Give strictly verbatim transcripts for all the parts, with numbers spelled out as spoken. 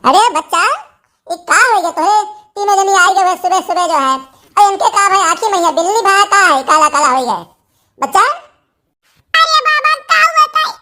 अरे बच्चा, ई का होइ गए तोहे? तीनों जनी आइ गए सुबह सुबह जो है। अरे इनके का भाई आँखी में ये बिल्ली भा का है, काला काला होइ गए बच्चा? अरे बाबा, का बताई?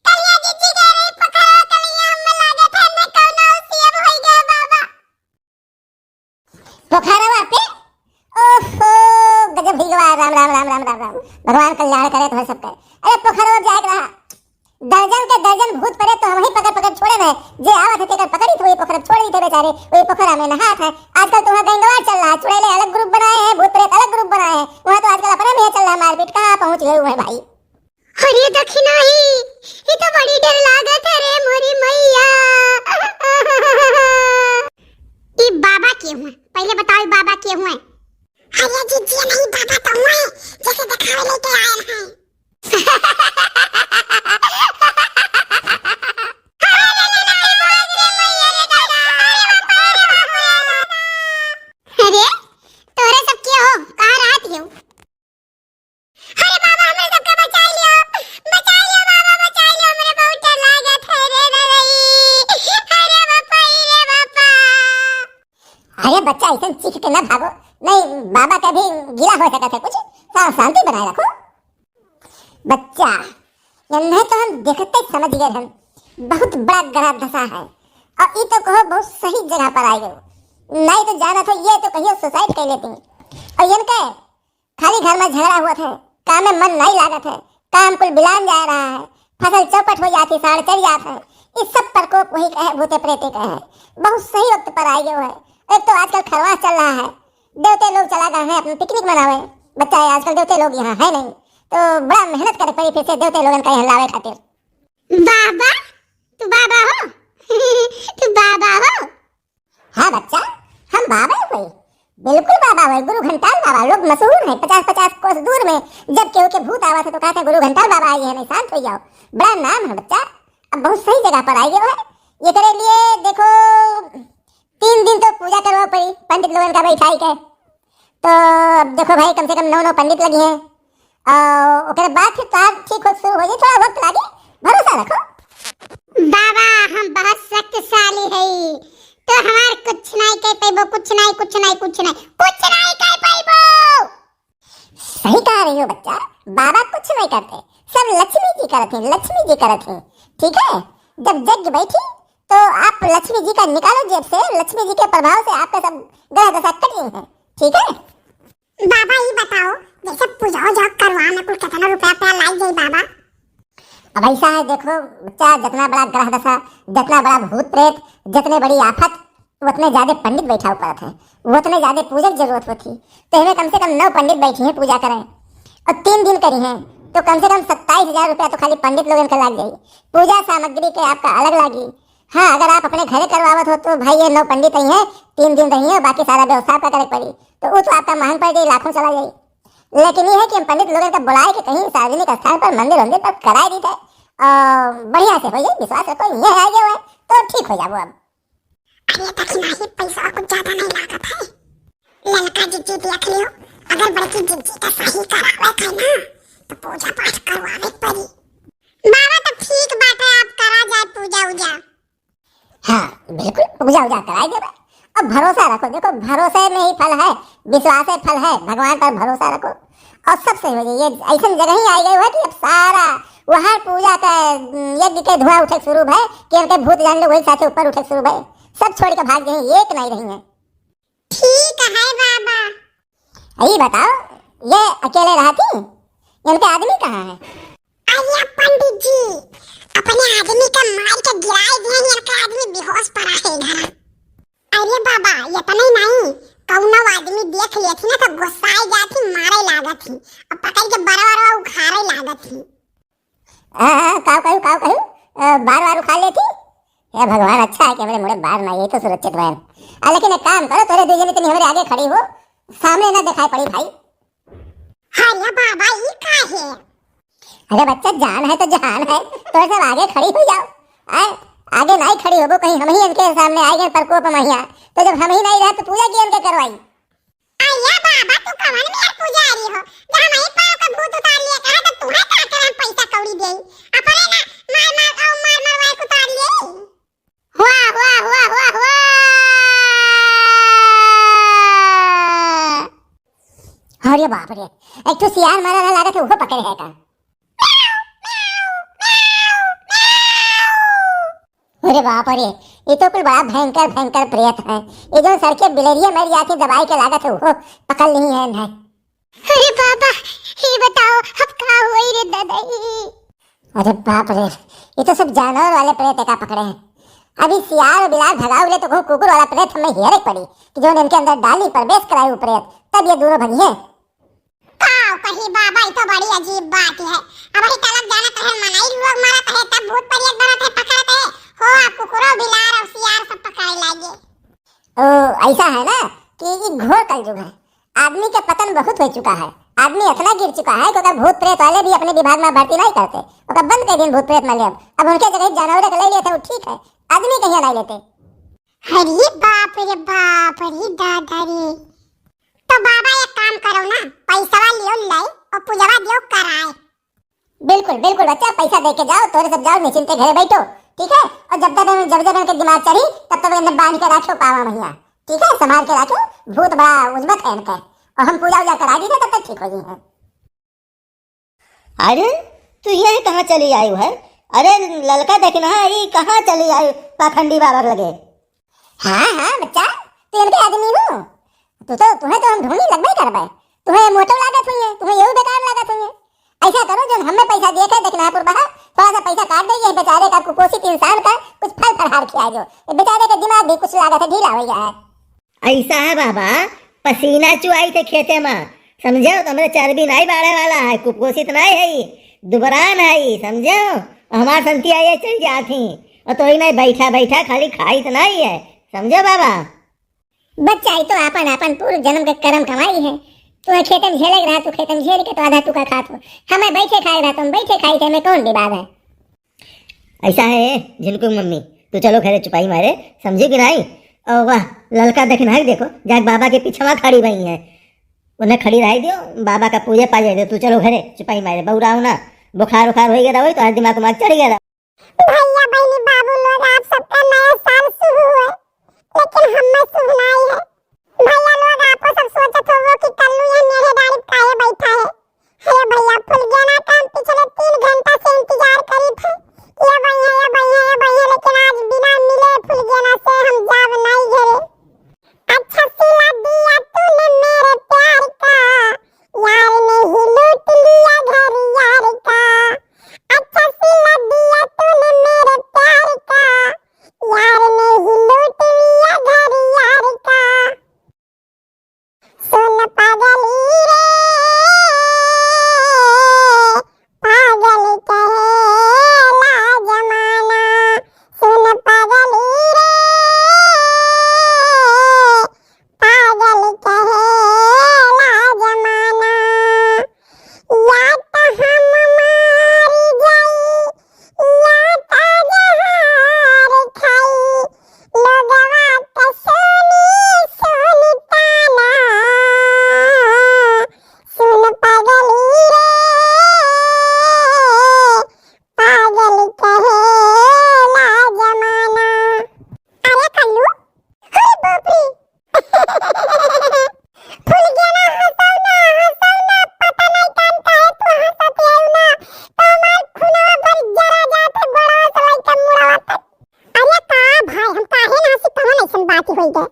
कलिया जीजी गए रही पोखरवा, कलिया में लागे थे, मैं कौनो सीएम होइ गया बाबा। पोखरवा पे? ओहो, गजब होइ गवा, राम, राम, राम। भगवान कल्याण करे तोहर सबके। अरे पोखरवा जाए के रहा, दर्जन के दर्जन भूत प्रेत तो हमहीं पकड़ पकड़ छोड़े रहे, जे आवत है तेकर पकड़ी तो वही पोखर छोड़ दी थे बेचारे, वही पोखरा में नहात है। आजकल तो वहाँ गैंगवार चल रहा है, चुड़ैले अलग ग्रुप बनाए हैं, भूत प्रेत अलग ग्रुप बनाए हैं, वहाँ तो आजकल अपने में चल रहा है मारपीट। कहाँ पहुँच गए हुए भाई? अरे दखिनाही, ये तो बड़ी डर लागत है रे मोरी मैया। ई बाबा के हुए, पहले बताओ ई बाबा के हुए? अरे जीजी नहीं, बाबा तो हुए, जैसे दिखावे लेके आए हैं। अरे तोहरे सब के हो, कहाँ रहत हो? अरे बाबा, हमरे सबके बचाई लियो, बचाई लियो बाबा, बचाई लियो, हमरे बहुत डर लागत है रे दादाई। अरे बापा, रे बापा। अरे बच्चा, ऐसन चीख के ना भागो, नहीं बाबा का भी गिला हो सकत है कुछ, सा-, शांति बनाए रखो। बच्चा, इन्हें तो हम देखते ही समझ गए हम, बहुत बड़ा गड़ा धसा है। और ई तो कहो बहुत सही जगह पर आए गए, नहीं तो जानत हो ये तो कहियो सुसाइड कर लेती। और इनके खाली घर में झगड़ा हुआ था, काम में मन नहीं लागत है, काम कुल बिलान जा रहा है, फसल चौपट हो जाती, साड़ चढ़ जात है। इस सब प्रकोप वही का है, भूते प्रेते का है। बहुत सही वक्त पर आए गए है। एक तो आजकल खरवास चल रहा है, देवते लोग चला गए हैं अपना पिकनिक मनावे। बच्चा है आजकल देवते लोग यहाँ है नहीं, तो बड़ा मेहनत करे पड़ी फिर से देवते लोगन का यहाँ लावे खातिर। बाबा, तू बाबा हो? तू बाबा हो? हाँ बच्चा, हम बाबा ही हुए, बिल्कुल बाबा हुए, गुरु घंटाल बाबा। लोग मशहूर हैं पचास पचास कोस दूर में। जब केहू के भूत आवत है तो कहते हैं गुरु घंटाल बाबा आए हैं, नहीं शांत हो जाओ। बड़ा नाम है बच्चा। अब बहुत सही जगह पर आए हो। एकरे लिए देखो, तीन दिन तो पूजा करवा पड़ी पंडित लोगन का बैठाई के। तो अब देखो भाई, कम से कम नौ नौ पंडित लगी हैं, और ओकरे बाद फिर तोहार ठीक हो शुरू हो जाई, थोड़ा वक्त लागी, भरोसा रखो। बाबा, हम बहुत शक्तिशाली हई, तो हमार कुछ नहीं कर पैबो, कुछ नहीं, कुछ नहीं, कुछ नहीं, कुछ नहीं कर पैबो। सही कह रही हो बच्चा, बाबा कुछ नहीं करते, सब लक्ष्मी जी करत हैं, लक्ष्मी जी करत हैं। ठीक है, जब यज्ञ बैठी तो आप लक्ष्मी जी का निकालो जेब से, लक्ष्मी जी के प्रभाव से आपका सब ग्रह दशा कट गई है। ठीक है। बाबा, ई बताओ, जैसे पूजा उजा करवा में कुल कितना रुपया पे लाग जाई बाबा? अब ऐसा है, देखो बच्चा, जितना बड़ा ग्रह दशा, जितना बड़ा भूत प्रेत, जितने बड़ी आफत, उतने ज्यादा पंडित बैठा ऊपर है, उतने ज्यादा पूजा की जरूरत होती। तो हमें कम से कम नौ पंडित बैठी हैं पूजा करें, और तीन दिन करी हैं, तो कम से कम सत्ताईस हजार रुपया तो खाली पंडित लोगन का लाग जाई। पूजा सामग्री के आपका अलग लागी। हाँ, अगर आप अपने घरे करवावत हो तो भाई ये नौ पंडित ही हैं, तीन दिन रही हैं, बाकी सारा व्यवस्था आपका करे पड़ी। तो वो तो आपका महंग पड़ जाई, लाखों चला जाई। लेकिन ये है कि हम पंडित लोगन का बुलाए के कहीं सार्वजनिक स्थान पर मंदिर वंदिर पर कराए दी थे, और बढ़िया से हो जाए, विश्वास रखो, ये है जो है तो ठीक हो जाओ अब। अरे दखिनाही, पैसा कुछ ज्यादा नहीं लागत है। ललका जिज्जी देख लियो, अगर बड़की जिज्जी का सही करावे के ना, तो पूजा पाठ करवावे के पड़ी। बाबा, तो ठीक बात है, आप करा जाए पूजा उजा। हाँ, बिल्कुल, पूजा उजा कराई देबे। अब भरोसा रखो, देखो, भरोसे में ही फल है, विश्वास में फल है, भगवान पर भरोसा रखो और सब सही हो जाई। ये ऐसन जगह ही आई गई हुआ कि अब सारा वहाँ पूजा का, यज्ञ के धुआं उठे शुरू भय कि उनके भूत जान लो वही साथे ऊपर उठे शुरू भय, सब छोड़ के भाग गई, एक नहीं रही है। ठीक है बाबा। यही बताओ, ये अकेले रहती, इनके आदमी कहाँ है? अरे पंडित जी, अपने आदमी के मार के गिराए दिए, इनका आदमी बेहोश पड़ा है इधर। अरे बाबा, इतना ही नहीं, कौनो आदमी देख लेती ना तो गुस्साए जाती, मारे लागत ही, और पकड़ के बरवा बरवा उखाड़े लागत ही। हाँ, हाँ, काव कहू, काव कहू, अ, बार बार उखाड़ लेती। हे भगवान, अच्छा है कि हमरे मुड़े बार ना, यही तो सुरक्षित बहन। आ, लेकिन एक काम करो, तोरे दो जने तनी हमरे आगे खड़ी हो, सामने ना दिखाई पड़ी भाई। अरे बाबा, ई का है? अरे बच्चा, जान है तो जहान है, तो सब आगे खड़ी हो जाओ। आए, आगे नहीं खड़ी होबो, कहीं हम ही इनके सामने आए गए प्रकोप महिया, तो जब हम ही नहीं रहे तो पूजा की इनके करवाई? अरे बाबा, तू कवन मेर पुजारी हो, जहाँ वही पाँव का भूत उतार लिए, कहा तो तुम्हें का करे हम पैसा कौड़ी देई, अपने ना मार मार और मार मार वाई उतार लिए। वाह, वाह, वाह, वाह, अरे बाप रे, एक ठो सियार मरा रहा, लागत है उहो पकड़े है का? अरे बाप रे, ये तो कुल बड़ा भयंकर भयंकर प्रेत है। ये जो सर के बिलरिया मर जाती दवाई के, लागत है उहो पकड़ ली है इन्हें। अरे बाबा, ये बताओ अब का होई रे दादा ई? अरे बाप रे, ये तो सब जानवर वाले प्रेत का पकड़े हैं। अभी सियार और बिलार भगाओ ले तो कहूँ कुकुर वाला प्रेत हमें हेरे पड़ी कि जो इनके अंदर डाली, प्रवेश कराई उ प्रेत, तब ये दोनों भगिए। का कही बाबा, ई तो बड़ी अजीब बात है। अब ही तलक जाना कहे, मनई लोग मरत है, तब भूत प्रेत बनत है, पकड़त है। हो, अब कुकुरो, बिलार और सियार सब पकड़े लागे। ओ, ऐसा है ना कि ई घोर कलयुग है। आदमी के पतन बहुत हो चुका है। आदमी इतना गिर चुका है कि ओकर भूत प्रेत वाले भी अपने विभाग में भर्ती नहीं करते, ओकर बंद कर दिन भूत प्रेत में लेब। अब उनके जगह जानवर के ले लेते, वो ठीक है, आदमी कहीं नहीं लेते। अरे बाप रे बाप, अरे दादा रे। तो बाबा एक काम करो ना, पैसवा लियो लाई और पूजवा दियो कराए। बिल्कुल, बिल्कुल बच्चा, पैसा दे के जाओ, तोरे सब जाओ, निश्चिंते घरे बैठो, ठीक है? और जब तक, जब जब इनके दिमाग चढ़ी, तब तक इन्हें बांध के रखो पावा मैया, ठीक है? संभाल के रखो, भूत बड़ा उजबत है इनका, और हम पूजा उजा करा दीजिए, तब तक ठीक हो जाए। अरे, तू ये कहाँ चली आयु है? अरे, ललका देखना, ये कहाँ चली आयु पाखंडी बाबा के लगे? हाँ, हाँ, बच्चा, तू इनके आदमी हो। तू तो, तुम्हें तो हम ढूंढी लगबे करबे। तुम्हें मोटो लागत हुई है, तुम्हें यही बेकार लागत हुई है। ऐसा करो, जो हमें पैसा दिए थे दक्षिणापुर बहा, थोड़ा सा पैसा काट दे, ये बेचारे का कुपोषित इंसान का कुछ फल फलहार खिला दो। ये बेचारे का दिमाग भी कुछ लागत है ढीला हो गया है। ऐसा है बाबा, पसीना चुआई थे खेते में, समझो, तो हमरे चर्बी नहीं बाढ़े वाला है, कुपोषित नहीं है, दुबरान है, समझो। हमार संती आई चल जाती, और तो ही नहीं बैठा बैठा खाली खाई तो नहीं है, समझो बाबा। बच्चा, ई तो आपन, आपन पूर्व जन्म के कर्म कमाई है। तुम्हें खेतन झेले के रहा, तू खेतन झेल के तो आधा तू का खात हो। हमें बैठे खाए रहा, तुम बैठे खाई थे, हमें कौन विवाद है? ऐसा है, झिनकू मम्मी, तू चलो घरे चुपाई मारे, समझी कि नहीं? और वाह, ललका देखना है, देखो, जाके बाबा के पीछे वहाँ खड़ी हुई है, उन्हें खड़ी रह दियो, बाबा का पूजे पा जाए दो, तू चलो घरे चुपाई मारे, बउराओ ना, बुखार उखार होई गया होई तो आज दिमाग उमाग चढ़ गया। भैया, बहिनी, बाबू लोग, आप सबका नया साल शुभ हुए, लेकिन हमें शुभ नहीं है। भैया लोग, आपो सब सोचत होवो कि कल्लू यहाँ नेड़े डाड़ी काहे बैठा है। अरे भैया, फुलगेना का हम पिछले तीन घंटा से इंतजार करी थे। ये भैया, ये भैया, ये भैया, लेकिन आज बिना मिले फुलगेना से हम जाब नहीं घरे। अच्छा सिला दिया तूने मेरे प्यार का, यार ने ही लूट लिया घर यार का। अच्छा सिला दिया तूने मेरे प्यार का, यार ने ही लूट लिया घर यार का। सुन पगली रे, पागल कहेला जमाना, सुन पगली रे, पागल कहेला जमाना। या त हम मारी जाई, या त जहर खाई, लोगवा त सुनी सुनी ताना। सुन पगली रे, पागल कहेला जमाना। अरे कल्लू, अरे बाप रे। फुलगेना हंसाओ ना, हंसाओ ना, पता नहीं कान काहे तू हंसत है ना, तो हमार खूनवा भर जरा जात है, गोड़वा से लेके मुड़वा तक। अरे का भाई, हम काहे ना हंसी, कवन ऐसन बात होई गए?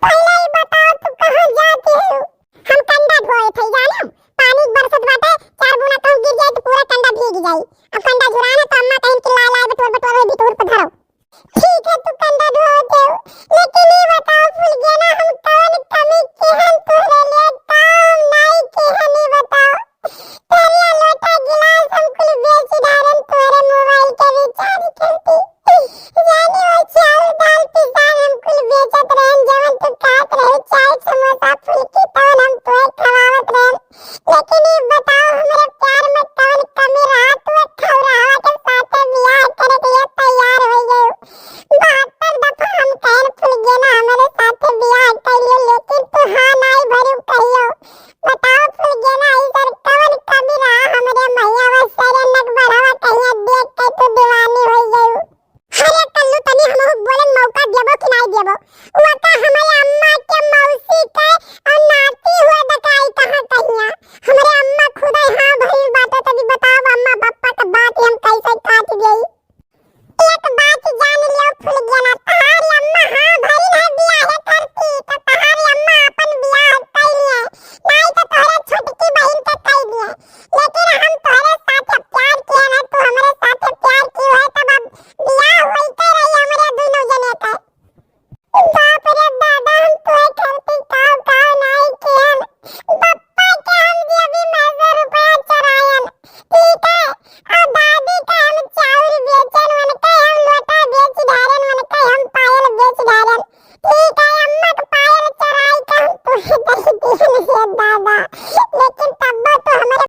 पहले ही बताओ, तू कहाँ जाती हो? हम कंडा धोए थे, जाने? पानी बरसत बाटे, चार बूंदा कहूँ गिर जाए तो पूरा कंडा भीग जाई। अब कंडा झुराना तो अम्मा कहीं कि ला लाए बटोर बटोर वही बिटोर पर धरो। ठीक है, तू कंडा धो दे, लेकिन ये बताओ फुलगेना, हम कौन कमी केहन तोहरे लिए काम नहीं केहन, ये बताओ। थरिया लोटा गिलास हम कुल बेच डारन तोहरे मोबाइल के रिचार्ज करती। जाने वो चाउर दाल पिसान हम कुल बेचत रहन, जवन तू खात रहे, चाय समोसा फुल्की तवन हम तोहे खवावत रहन। लेकिन ई बताओ हमरे प्यार में कवन कमी रहा, तू एक ठौरावा के साथे बियाह करे के लिए तैयार हो गयो। बहत्तर दफा हम कहन फुलगेना हमरे साथे बियाह कर लियो, लेकिन तू हाँ नाई भरू कहियो। बताओ फुलगेना, ऐसन कवन कमी रहा हमरे मइया व शरण नक बढ़ावा कहिया देख के तू दीवानी हो गयू। अरे कल्लू, तनी हमहू बोलन मौका देबो कि नाई देबो? वो का हमरे अम्मा के मौसी के और नाती हुए दकाई कहाँ कही? भूल गया